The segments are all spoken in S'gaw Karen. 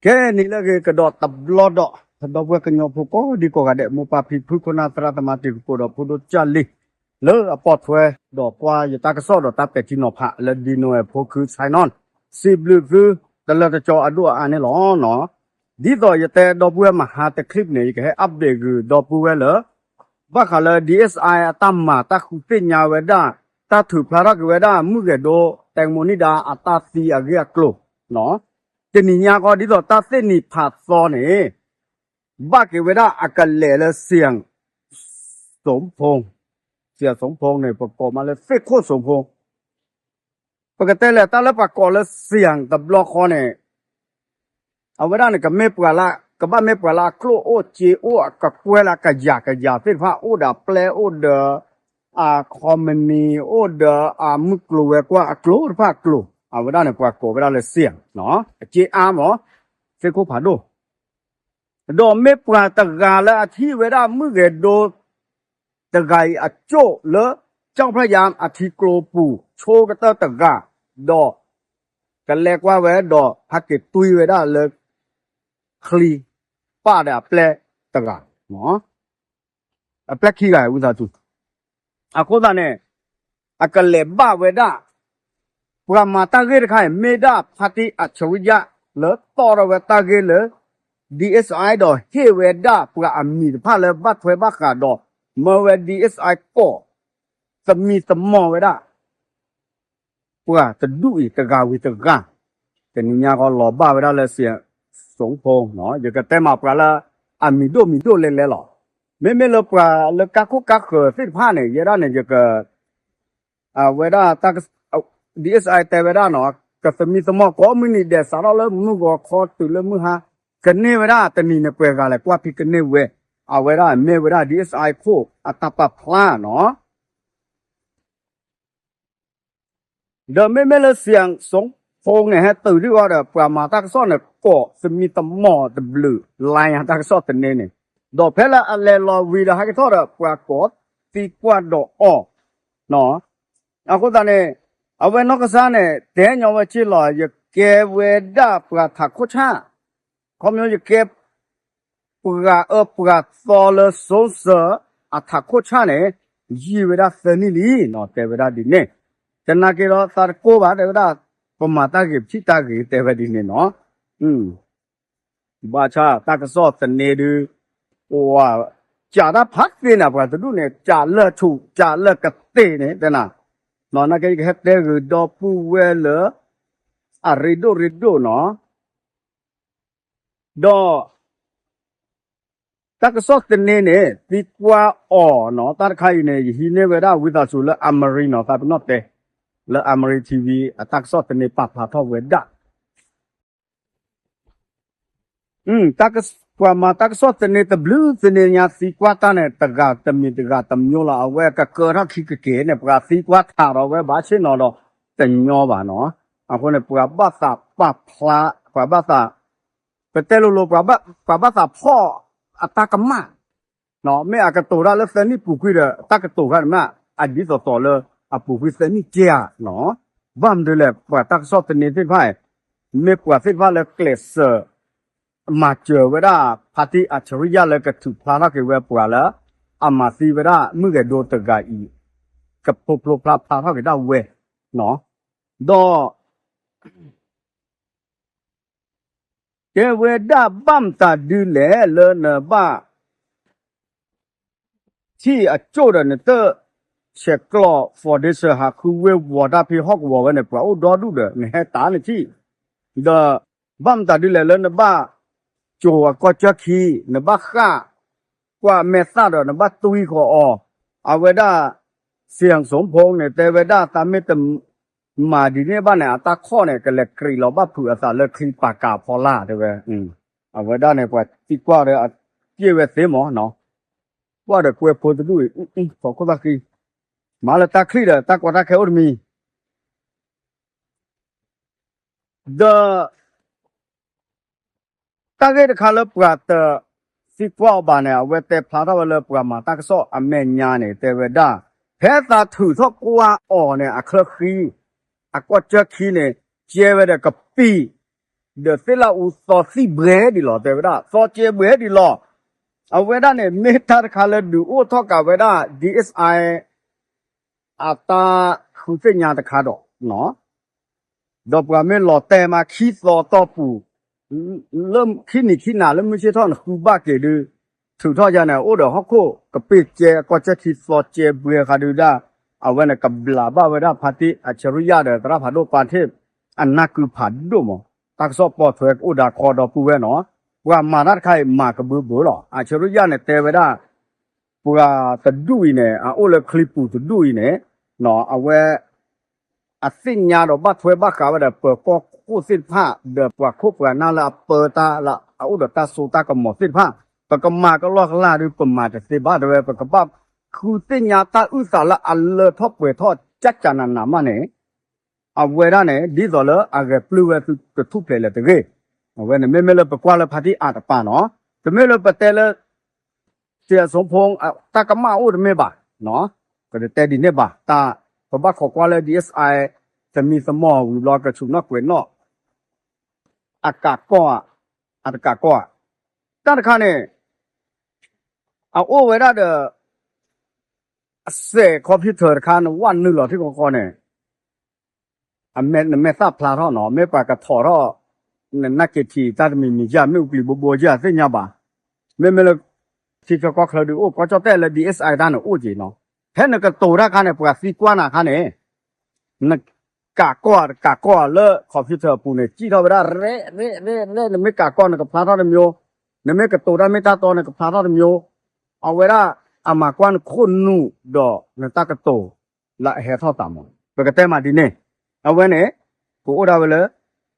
ကဲနံၤလၢအဂ့ၤကဒီးတဘျီဒီး ဒီပုၢ်ဝဲၢ်ကညီဖိကိးဒံကိးဂၤဒဲး မိၢ်ပၢ်ဖံဖု ခိၣ်နၢ်သရၣ်သမါ တံၤသကိးဒီးဖိဒိၣ်ကၢ်လံၤ လၢအပိာ်ထွဲဒီးကွၢ်ယတၢ်ကစီၣ်ဒီးတၢ်ပဲာ်ထံနီၤဖးလၢ ဒီနွဲၣ်ဖိခု Channel စံးဘျုးသုတလၢတကီအဒိၣ်အအါန့ၣ်လီၤ. ဒ်သိးယတဲဒီပုၢ်ဝဲၢ်မဟါတ clip န့ၣ် ယကဟဲ update ဂ့ၤဒီပုၢ်ဝဲၢ်လၢ ဘၣ်ဃးလၢ DSI အတၢ်မၤတၢ်ဃုသ့ၣ်ညါဝဲဒၣ် တၢ်ထုးဖျါထီၣ်က့ၤဝဲဒၣ် မုၣ်ဂဲၤဒိ တဲကမိၣ်နံၣ်ဒါ အတၢ်သံအဂ့ၢ်အကျိၤ တနံၤညါဃီဒ်သိးတၢ်သ့ၣ်နံၤဖးသီန့ၣ် ဘၣ်က့ၤဝဲဒၣ်အကလဲာ်လၢ စံၣ် စူဖူ စံၣ်စူဖူန့ၣ် ပကိးမးလၢသ့ၣ်ခိၣ်စူဖူ ပကတဲလဲၣ် တၢ်လၢပှၤကိးလၢ စံၣ် တဘျီဃီန့ၣ် အဝဲဒၣ်န့ၣ် ကမ့ၢ်ပှၤလၢ ကဘၣ်မ့ၢ်ပှၤလၢအကျိၣ်အိၣ်စ့အိၣ် အကကွဲၢ်လၢအကယၤကယၤသ့ၣ်တဖၣ် အိၣ်ဒီးအပျဲၢ် အိၣ်ဒီးအ company အိၣ်ဒီးအမုၢ်ကျိၤဝဲၤကွာ်အကျိၤတဖၣ်အကျိၤ အဝဲဒၣ်န့ၣ် ပှၤကိးဝဲဒၣ်လၢ စံၣ် အစ့အါမး သ့ၣ်ခိၣ်ဖးဒိၣ် ဒီးမ့ၢ်ပှၤတဂၤလၢအထံၣ်ဝဲဒၣ်မုၣ်ဂဲၤဒိ တဂၤအံၤအကၠိၣ်လၢ ကၠီဖျၢၣ်ယါအထံကျိပူၤ ဆိကတၢၢ်တဂၤ, ဒီးကလဲၤကွၢ်ဝဲဒီးဟဲက့ၤတွံဝဲဒၣ်လၢ ချံ ပၢ်ဒီးအပျဲၢ်တဂၤ အပျဲၢ်ခံဂၤဝံသးစူၤ အဃိသတးန့ၣ် အကလဲၤဘၣ်ဝဲဒၣ် ပှၤမၤတၢ်ဂ့ၢ်တခါအံၤ မ့ၢ်ဒၣ်ဖါတံၢ်အၡရံယၣ် လၢတီၣ်ထီၣ်ဝဲတၢ်ဂ့ၢ်လၢ DSI ဒီးဟ့ၣ်ဝဲဒၣ်ပှၤအမံၤတဖၣ်လၢဘၣ်ထွဲဘၣ်ဃးဒီး မၢဝဲ DSI ကိး သမံသမိးဝဲဒၣ် ပှၤတဒူၣ်အံၤတဂၤဝံၤတဂၤ, တနံၤညါဃီလီၤဘၣ်ဝဲဒၣ်လၢ စံၣ် စူဖူ, ယကတဲမးပှၤလၢ အမံၤဒိၣ်မံၤဒိၣ်လဲၤလဲၤလီၤ. မ့မ့ၢ်လၢပှၤလၢကါခိၣ်ကါဃၢၤသ့ၣ်တဖၣ်န့ၣ် ယဲဒၣ်န့ၣ် ယက အဝဲဒၣ် DSI တဲဝဲဒၣ်နီၤ ကသမံသမိးကိးမုၢ်နံၤဒဲး စးထီၣ်လၢမုၢ်ဂီၤခီတုၤလၢမုၢ်ဟါ ကန့ၢ်ဝဲဒၣ်တနံၤန့ၣ် ပှဲၤဂၤလဲၤကွၢ်ဖံးကန့ၢ်ဝဲ, အဝဲဒၣ်မ့ၢ်ဝဲဒၣ် DSI ခိၣ်အတၢ်ပာ်ဖျါနီၤ. ဒီးမ့မ့ၢ်လၢ စံၣ် စူဖူန့ၣ် ဟဲတုၤဒံးဝဲဒီး ပှၤမၤတၢ်ကစီၣ်န့ၣ် ကိးသမံသမိးတဘျုး line တၢ်ကစီၣ်သန့န့ၣ်, ဒီးဖဲလၢအလဲၤလီၤဝံၤဒီးဟဲက့ၤထီၣ်ဒီး ပှၤကိးသံကွၢ်ဒီးအီၤ အဃိသတးန့ၣ် အဝဲနီၢ်ကစၢ်န့ၣ် တဲညီဝဲက့လီၤ ယကဲဝဲဒၣ်ပှၤထးခိၣ်ဆၣ် ခီဖျိယကဲ ပှၤအၢပှၤသီလၢ စိစၢၤ အထးခိၣ်ဆၣ်န့ၣ် ယံာ်ဝဲဒၣ်သၢနံၣ်လံနီၤ တဲဝဲဒၣ်ဒ်န့ၣ်, တနာ်က့ဒီးသးတကိၢ်ဘၣ် တဲဝဲဒၣ် ပမၤတၢ်ဂ့ၤပထံၣ်တၢ်ဂ့ၤ တဲဝဲဒ်န့ၣ်နီၤ. ဘၣ်ဆၣ်တၢ်ကစီၣ်သန့ဒုး ပှၤကးတၢ်ဖးသ့န့ၣ် ပှၤတဒူၣ်န့ၣ် ကးလၢာ်ဆူၣ် ကးလၢာ်ကသ့ၣ်န့ၣ် တဲနၤ, နာ်က့ယကဟဲတဲဂ့ၤဒီပုၢ်ဝဲၢ်လၢ အရ့ဒိၣ်ရ့ဒိၣ်နီၤ. ဒီး တၢ်ကစီၣ်သန့န့ၣ် သံကွၢ်အီၤနီၤ တၢ်တခါအံၤန့ၣ် ယဟံးန့ၢ်ဝဲဒၣ်ဝံသးစူၤလၢ အမရံနီၤ သးပ့ၤနီၣ်တဲ လၢ အမရံ TV အတၢ်ကစီၣ်သန့ပာ်ဖျါထီၣ်ဝဲဒၣ် ပှၤမၤတၢ်ကစီၣ်သန့တဘျုးသန့ညါ သံကွၢ်တၢ်န့ၣ် တဂၤတမံၤတဂၤတမျိုးလီၤ. အဝဲကကၢထီၣ်ခံကက့ၤန့ၣ် ပှၤသံကွၢ်ထးဒီးဝဲဘၣ်ဆ့ၣ်နီၤဒီးတညီဘၣ်နီၤ. အဃိန့ၣ် ပှၤဘၣ်သးပာ်ဖျါ ပှၤဘၣ်သး ပတဲလိၤလိၤ ပှၤဘၣ်သးဖီၣ်အတၢ်ကမၣ် မ့ၢ်အကတိၤတၢ်လၢသၢနံၣ်ပူၤကွံာ်ဒီး တၢ်ကတိၤခါန့ၣ်မ့ၢ် အဒ်သိးသိးလၢအပူၤကွံာ်သၢနံၣ်ကဲဧါနီၤ. ဘၣ်မနုၤလဲၣ် ပှၤတၢ်ကစီၣ်သန့သ့ၣ်တဖၣ်အံၤ မ့ၢ်ပှၤသ့ၣ်တဖၣ်လၢကျဲးစၢး မၤစၢၤဝဲဒၣ် ဖါတံၢ်အၡရံယၣ်လၢကထုးဖျါထီၣ်က့ၤဝဲပှၤလၢ အမၤသံဝဲဒၣ်မုၣ်ဂဲၤဒိတဂၤအံၤ ကဖျိဖျိဖျါဖျါထီၣ်က့ၤဒၣ်ဝဲနီၤ. ဒီး တဲဝဲဒၣ်ဘၣ်မတၤဒုလဲၣ်လၢနဘၣ် ထံၣ်အကၠိၣ်ဒီးနတၢ်ဆဲးကျိး foundation ဟးဃုဝ့ၤဝီၤတၢ်ဖဲဟီၣ်ကဝီၤဝဲန့ၣ် ပှၤအိၣ်ဒီဒူၣ်ဒီး နဟဲတၢ်နထံၣ် ဒီး ဘၣ်မတၤဒုလဲၣ်လၢနဘၣ် ကၠိၤအကီၢ်ကၠၢခံ နဘၣ်ဃၣ် ကွၢ်မဲာ်သၣ်ဒီးနဘၣ်တွံဃီၤအီၤ အဝဲဒၣ် စံၣ်စိဖိန့ၣ် တဲဝဲဒၣ်သးမ့ၢ်တ မၤဒ်န့ၣ်ဘၣ်န့ၣ် အတၢ်ခီၣ်န့ၣ် ကလဲၤကြံးလီၤဘၣ်ဖုးအသးလၢချံပာ်ကၤဖီလာ်တဲဝဲ. အဝဲဒၣ်န့ၣ် ပှၤသံကွၢ်ဒီးအက့ၢ်ဝဲသ့မးနီၤ. ကွၢ်ဒီးကွဲဖိတဒူၣ်အံၤ အူအူ ဖီခိၣ်သၣ်ဃံ မၤလၢတၢ်ချံၣ်ဒီး တၢ်ကီတၢ်ခဲအိၣ်တမံၤ ဒီး တၢ်ဂ့ၢ်တခါလၢပှၤတသံကွၢ်အီၤဘၣ်န့ၣ် အဝဲတဲဖျါထီၣ်ဝဲလၢပှၤမၤတၢ်ကစီၣ်အမဲာ်ညါန့ၣ် တဲဝဲဒၣ် ဖဲသးထုးထီၣ်ကွၢ်အီၤန့ၣ် အချၢဃံ အကီၢ်ကၠၢခံန့ၣ် ကဲဝဲဒီးကပံာ် ဒီးသ့ၣ်လၣ်အူသီသံၣ်ဘှဲဒံးလီၤ တဲဝဲဒၣ် သီကဲဘှဲဒံးလီၤ. အဝဲဒၣ်န့ၣ် မ့ၢ်တၢ်တခါလၢဒုးအိၣ်ထီၣ်ကးဝဲဒၣ် DSI အတၢ်ဃုသ့ၣ်ညါတခါဒီး ဒီးပှၤမ့ၢ်လီၤတဲာ်မးခံသီတီၢ်ပူၤ လၢခံနံၤခံနၤလၢမုၢ်ဆ့ၣ်ထီၣ်န့ၣ် ဃုဘၣ်က့ၤဒုး ထုးထီၣ်ယါန့ၣ် အိၣ်ဒီးဟီၣ်ခိၣ်ကပ့ၢ်ကဲ အကီၢ်ကၠဲၣ်ခံသီကဲဘှဲဃါဒုးဒၣ် အဝဲန့ၣ်ကဘျးဘၣ်ဝဲဒၣ်ဖါတံၢ်အၣ်ဆၢရံယၣ်ဒီးသရၣ်ဖးဒိၣ်ပၤထ့ၣ် အနၢ်ကုဖးဒိၣ်မး တၢ်ကစီၣ်ပိာ်ထွဲကအိၣ်ဒၣ်ခီဒီပုၢ်ဝဲၢ်နီၤ ပှၤမၤတၢ်တခါအံၤမၤကဘုဘုလီၤ အၣ်ဆၢရံယၣ်န့ၣ်တဲဝဲဒၣ် ပှၤတဒူၣ်အံၤန့ၣ် အအိၣ်လၢချံပူၤတဒူၣ်အံၤန့ၣ် အဝဲ အသ့ၣ်ညါဒီးဘၣ်ထွဲဘၣ်ဃးဝဲဒီး ပၢၤကီၢ်ခိၣ်သ့ၣ်တဖၣ် ဒီးပှၤခိၣ်ပှၤနၢ်လၢအပၢတၢ်လၢအအိၣ်ဒီးတၢ်စိတၢ်ကမီၤသ့ၣ်တဖၣ် ပကမၤကလီကလီဒုး ပမၤတသ့ဘၣ်တဲဝဲ ပကဘၣ်ဃုသ့ၣ်ညါတၢ်အုၣ်သးလၢအလၢထီၣ်ပှဲၤထီၣ် ကၢ်ကၢ်နးနးမးန့ၣ် အဝဲဒၣ်န့ၣ် ဒ်သိးလၢအဂဲၤပျုၢ်ဝဲသုတထူၣ်ဖျဲးလၢၤတဂ့ၤ. အဝဲန့ၣ် မ့မ့ၢ်လၢပကွၢ်လၢဖါတံၢ်အါတပၤနီၤ, တမ့ၢ်လၢပတဲလၢ စံးအစိဖီ တၢ်ကမၣ်အိၣ်တမ့ၢ်ဘၣ်, ပတတဲဒ်န့ၣ်ဘၣ်, တၢ် ပဘၣ်ခိးကွၢ်လၢ DSI သမံသမိးဝံၤဘျီ ကဆူးနီၣ်ကွဲးနီၣ် အကးကီၢ်ဧါ, အတကးကီၢ်ဧါ, တၢ်တခါန့ၣ် အအိၣ်ဝဲဒၣ်ဒီး အစဲး computer တခါ နဝဲနုာ်လီၤထံဃီဃီန့ၣ် အမဲာ်နမဲာ်သၣ်ဖျါထီၣ်နီၤ, မ့ၢ်ပှၤကထီၣ်ထီၣ် နနၢ်က့ၤထံၣ်တၢ်တမံၤမံၤယါ မ့ၣ်အူပျံၤဘိဘိယါသ့ၣ်ညါဘၣ်, မ့မ့ၢ်လၢ ထံချၢကီၢ်ချၢဒုးအိၣ်ကီၢ်ကၠီၣ်တဲၣ်လၢ DSI တၢ်န့ၣ်အိၣ်က့ၤနီၤ, ဖဲနကတိၤတၢ်ခါန့ၣ် ပှၤသံကွၢ်နၤခါန့ၣ် နကးကီၢ်တကးကီၢ်လၢ computer အပူၤန့ၣ် စံၣ်ထီၣ်ဝဲဒၣ် ရဲရဲရဲ နမ့ၢ်ကးကီၢ်နကဖျါထီၣ်တမျိုး, နမ့ၢ်ကတိၤတၢ်မ့ၢ်တၢ်တီနကဖျါထီၣ်တမျိုး, အဝဲဒၣ်အမၤကွၢ်နခိၣ်နူာ်ဒီးနတၢ်ကတိၤလၢအဟဲထီၣ်သးမး, ပကတဲမးဒ်န့ၣ်, အဝဲန့ၣ် ပအိၣ်ဒၣ်ဝဲလၢ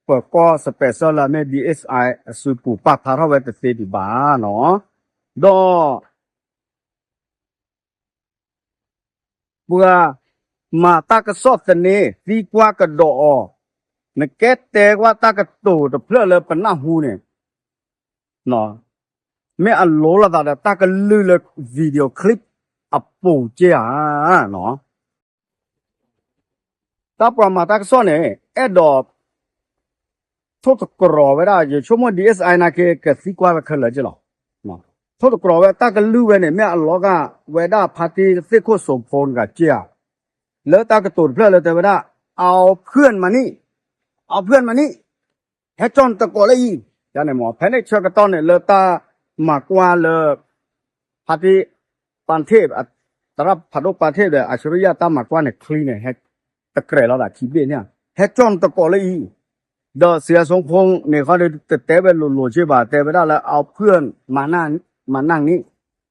ပၢၤကီၢ် special လၢအမ့ၢ် DSI အစုပူၤပာ်ဖျါထီၣ်ဝဲတသ့ဒံးဘၣ်နီၤ, ဒီး ပှၤမၤတၢ်ကစီၣ်သန့ သံကွၢ်ကဒီးအီၤ, နကဲတဲကွၢ်တၢ်ကတိၤတဖျၢၣ်လၢပနၢ်ဟူန့ၣ် မ့ၢ်အလိၤလိာ်သးဒီးတၢ်ကလုၢ်လၢ video clip အပူၤကဲဧါနီၤ, တၢ်ပှၤမၤတၢ်ကစီၣ်န့ၣ် အဲၣ်ဒိး ထိၣ်သတြီၤဝဲဒၣ် ယဆိကမိၣ် DSI နာ်က့ ကသံကွၢ်ဝဲခဲလၢာ်က့လီၤ, ထိၣ်သတြီၤဝဲတၢ်ကလုၢ်ဝဲန့ၣ် မ့ၢ်အလီၤဂာ်ဝဲဒၣ်ဖါတံၢ်သ့ၣ်ခိၣ်စိဖိတဂၤကဲဧါ, လၢတၢ်ကတိၤတဖျၢၣ်လၢတဲဝဲဒၣ် အီဖျၢၣ်မနံၣ်, အီဖျၢၣ်မနံၣ် ဟဲကၠီၣ်နသကိးလၢအံၤ, န့ၣ်မ့ၢ် ဖဲန့ၣ်ဆၢကတီၢ်န့ၣ် လၢတၢ်မၤကွၢ်လၢ ဖါတံၢ် ပၤထ့ၣ် သရၣ်ဖးဒိၣ်ပၤထ့ၣ်ဒီး အၣ်ဆူရံယါတၢ်မၤကွၢ်န့ၣ် ချံန့ၣ် ဟဲတကြၢးလီၤသးခံဘ့ၣ်န့ၣ်, ဟဲကၠီၣ်နသကိးလၢအံၤ, ဒီးစံးအစိဖီန့ၣ်ဃီဒီး တတဲဝဲလိၤလိၤက့ဘၣ်, တဲဝဲဒၣ်လၢ အီဖျၢၣ်မနံၣ်,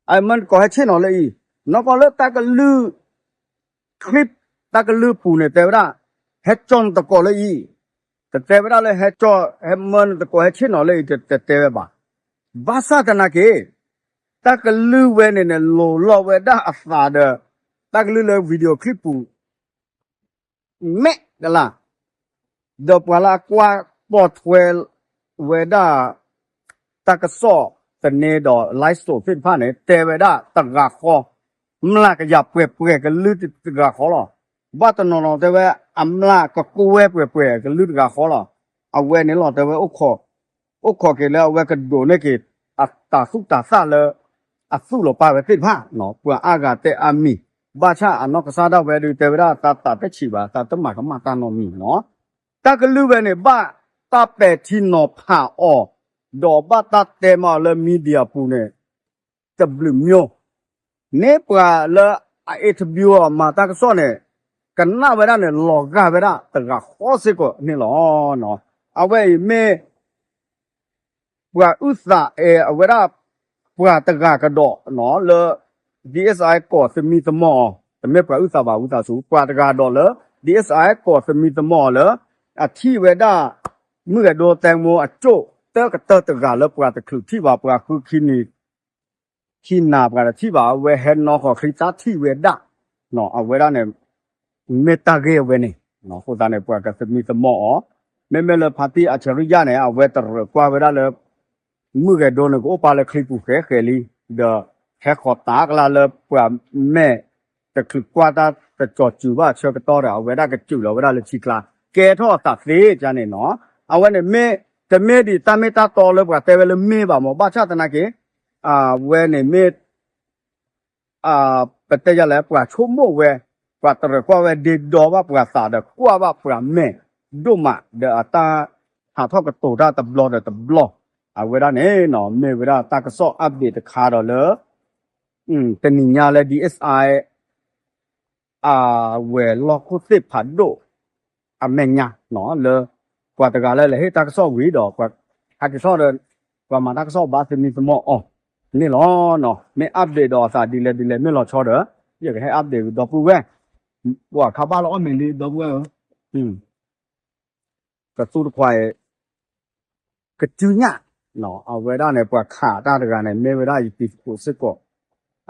အမၢနသကိးဟဲဆ့ၣ်နီၤလၢအံၤ, နီၢ်ကီၢ်လၢတၢ်ကလုၢ် clip တၢ်ကလုၢ်ပူၤန့ၣ် တဲဝဲဒၣ် ဟဲကၠီၣ်နသကိးလၢအံၤ, တတဲဝဲဒၣ်လၢဟဲကၠီၣ် ဟဲမၢနသကိးဟဲဆ့ၣ်နီၤလၢအံၤ တတဲဝဲဘၣ်. ဘၣ်ဆၣ်သနာ်က့ တၢ်ကလုၢ်ဝဲန့ၣ်န့ၣ် လိၤလီၤဝဲဒၣ်အသးဒီး တၢ်ကလုၢ်လၢ video clip ပူၤ မဲာ်တလၢ်, ဒီးပှၤလၢအကွၢ်ပိာ်ထွဲဝဲဒၣ် တၢ်ကစီၣ်သန့ဒီး live show သ့ၣ်တဖၣ်န့ၣ် တဲဝဲဒၣ်တဂၤဃီ, မျၢ်ကယၤပှဲၤပှဲၤကလုၢ်တဂၤဃီလီၤ. ဘၣ်တနီၤနီၤတဲဝဲ အမျၢ်ကကွဲၢ်ပှဲၤပှဲၤကလုၢ်တဂၤဃီလီၤ. အဝဲန့ၣ်လီၤတဲဝဲ အိၣ်ခိးက့ၤလၢအဝဲကဒိးန့ၢ်က့ၤ အတၤသူၣ်တၤသၣ်လၢ အသူၣ်လီၤပာ်ဝဲသ့ၣ်တဖၣ်, ပှၤအါဂၤတဲအါမံၤ, ဘၣ်ဆၣ်အနီၢ်ကစၢ်ဒၣ်ဝဲဒုးတဲဝဲဒၣ် သးသးတဆံးဘၣ်, သးတမၤကမၣ်တၢ်နီတမံၤနီၤ. တၢ်ကလုၢ်ဝဲန့ၣ် ဘၣ်တၢ်ပဲာ်ထံနီၤဖးအီၤ, ဒီးဘၣ်တၢ်တဲမၤအီၤလၢ media ပူၤန့ၣ် တဘျုးမျိုး, န့ၢ်ပှၤလၢအ interview အီၤမၤတၢ်ကစီၣ်န့ၣ် ကနၣ်ဝဲဒၣ်န့ၣ် လီၤဂာ်ဝဲဒၣ်တဂၤဃီစ့ၢ်ကီးန့ၣ်လီၤ. အဝဲအံၤမ့ၢ် ပှၤအုၣ်သးအဲၣ်အဝဲဒၣ် ပှၤတဂၤကဒီးလၢ DSI ကိးသမံသမိးအီၤ, တမ့ၢ်ပှၤအုၣ်သးဘၣ်ဝံသးစူၤ, ပှၤတဂၤဒီးလၢ DSI ကိးသမံသမိးအီၤလၢ အထံၣ်ဝဲဒၣ် မုၢ်ဂဲၤဒိတဲမိအကၠိၣ်တၢကတၢၢ်တဂၤလၢပှၤတချုးထံၣ်ဘၣ်, ပှၤဃုခံနံၤ ခံနၤပှၤတထံၣ်ဘၣ်, အဝဲဟဲနီၣ်ဃီၤချံတၢ်ထံၣ်ဝဲဒၣ်, အဝဲဒၣ်န့ၣ် မ့ၢ်တၢ်ဂ့ၢ်အဝဲန့ၣ်, အဃိသတးန့ၣ် ပှၤကသမံသမိးအီၤ, မ့မ့ၢ်လၢဖါတံၢ်အၣ်ဆၢရံယါန့ၣ် အဝဲတရၢၢ်ကွၢ်ဝဲဒၣ်လၢ မုၢ်ဂဲၤဒိန့ၣ် ကအိၣ်ပာ်လၢချံပူၤဃဲးဃဲးလံ, ဒီးဟဲဃီၤတၢ်ကလါလၢပှၤမဲာ်တချုးကွၢ်တၢ်တကီၤစုၤဘၣ်အဆၢကတီၢ်ဒီး အဝဲဒၣ်ကစုးလီၤဝဲဒၣ်လၢထံကျါ, ကဲထီၣ်အသးသ့ကန့ၣ်နီၤ, အဝဲန့ၣ်မ့ၢ် တမ့ၢ်ဒံးတၢ်မ့ၢ်တၢ်တီလၢပှၤတဲဝဲလၢမ့ၢ်ဘၣ်မၢ်, ဘၣ်ဆၣ်သနာ်က့ အဝဲန့ၣ်မ့ၢ် ပတဲယၤလဲၣ် ပှၤဆိကမိၣ်ဝဲ, ပှၤတရၢၣ်ကွၢ်ဝဲဒ့ဒီဘၣ်ပှၤသးဒီးကွၢ်ဘၣ်ပှၤမဲာ်ဒိၣ်မး ဒီးအတၢ်ဟးထီၣ်ကတိၤတၢ်တဘျီဒီးတဘျီ, အဝဲဒၣ်န့ၣ်နီၤ မ့ၢ်ဝဲဒၣ်တၢ်ကစီၣ် update တခါဒီးလၢ တနံၤညါလၢ DSI အဝဲၤလီၢ်ခိၣ်သ့ၣ်ဖးဒိၣ်အမဲာ်ညါနီၤ လၢ ပှၤတဂၤလၢလဲၤဟ့ၣ်တၢ်ကစီၣ်ဝံၤဒီး ပှၤဟဲက့ၤထီၣ်ဒီး ပှၤမၤတၢ်ကစီၣ်ဘၣ်သမံသမိးအီၤန့ၣ်လီၤနီၤ. မ့ၢ် update ဒီးအသးဒ်လဲၣ်ဒ်လဲၣ်မ့ၢ်လီၤဆီဒီး ယကဟဲ update ဝံၤဒီပုၢ်ဝဲၢ် ပှၤခးဘၣ်လီၤအီၣ်မ့ၤလံ ဒီပုၢ်ဝဲၢ်ဧၢ, ကသူတခွါအံၤ ကစုညၣ်, အဝဲဒၣ်န့ၣ် ပှၤခးတၢ်တဂၤန့ၣ် မ့ၢ်ဝဲဒၣ်ယတံၤသကိးစ့ၢ်ကီး,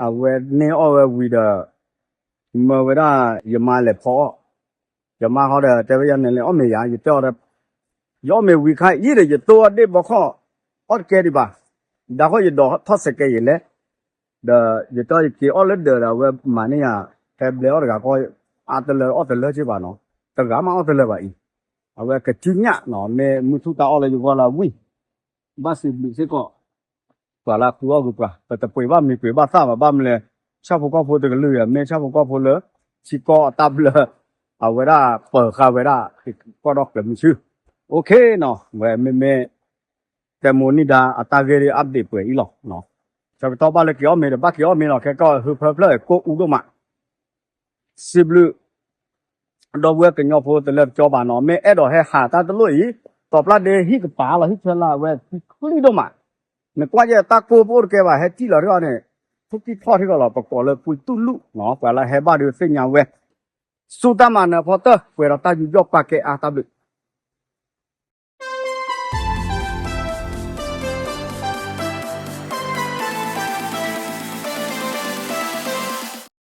အဝဲန့ၢ်အီၣ်ဝဲဝံၤဒီး မၢဝဲဒၣ်ယမါလဲၤဖီအီၣ်, ယမါဃီဒီး တဲဝဲယၤန့ၣ်လဲၤအီၣ်မ့ၤယၤ ယတဲအီၤဒီး ယအီၣ်မ့ၤဝံၤခါအံၤဒီး ယတိၢ်အီၣ်ဒ့ၣ်ဘီခီၣ် အီၣ်တကဲဒံးဘၣ်, ဒၣ်ဃီယဒိးထီၣ်စဲးကဲယလဲၤ ဒီးယတဲအီၤယက့ၤအီၣ်လၢဒၢးဒီး အဝဲမၤန့ၢ်ယၤ ဟဲဘျဲအီၣ်တဂၤဃီ အါတလၢအီၣ်တလၢက့ဘၣ်နီၤ, တဂၤမးအီၣ်တလၢဘၣ်အံၤ, အဝဲကစုညၣ်နီၤ မ့ၢ်မုၢ်ထူၣ်တၢ်အီၣ်လၢယဂီၢ်လၢဝံၣ် ဘၣ်စံးဘျုးစ့ၢ်ကီး ပှၤလၢအဃုအီၣ်ဂ့ၤပှၤ ပတပှ့ၤဘၣ်မံၤပှ့ၤဘၣ်သၣ်ဘၣ် ဘၣ်မနုၤလဲၣ် ဆၣ်ဖိကီၢ်ဖိတကလုာ်အံၤ မ့ၢ်ဆၣ်ဖိကီၢ်ဖိလၢ ထံကီၢ်အတၢ်ဘျၢ အဝဲဒၣ်ပၢၤဃာ်ဝဲဒၣ် ကီၢ်ဒီကျၢၤမုဆူ OK နီၤ ဝဲမ့မ့ၢ် တဲမိၢ်နံၣ်ဒါအတၢ်ဂ့ၢ်ဒ် update ပှဲၤအံၤလီၤ. ဆၢကတီၢ်ဘၣ်လၢက့ၤအီၣ်မ့ၤဒီး ဘၣ်က့ၤအီၣ်မ့ၤလီၤ ခဲကီၢ်ဟုဖၢဖျၢၣ်ကိၣ်အူဒိၣ်မး စံးဘျုး ဒီပုၢ်ဝဲၢ်ကညီဖိတလၢတကီဘၣ်နီၤ မ့ၢ်အဲၣ်ဒိးဟဲဟးတၢ်တလိၣ်အံၤ တီၤပျၢ်ဒ့ဟံၣ်ကပၤလီၤ ဟံၣ်ချၢလၢ်ဝဲသံချံဒိၣ်မး, နကွၢ်ယဲတၢ်ကိၢ်ပအိၣ်တကဲဘၣ် ဟဲစံၣ်လီၤထံအီၤန့ၣ် ထိၣ်ကံၢ်ထီၣ်ထံကီၢ်လီၤ ပကိးလၢကွံတူၣ်လူၣ်နီၤ ပှၤလၢဟဲဘၣ်ဒီးသ့ၣ်ညါဝဲ စူၢ်တၢ်မၤနၢၤဖီတၢၢ် ပှဲၤဒီးတၢ်ယူးယီၣ်ပာ်ကဲအါတၢ်ဘျုး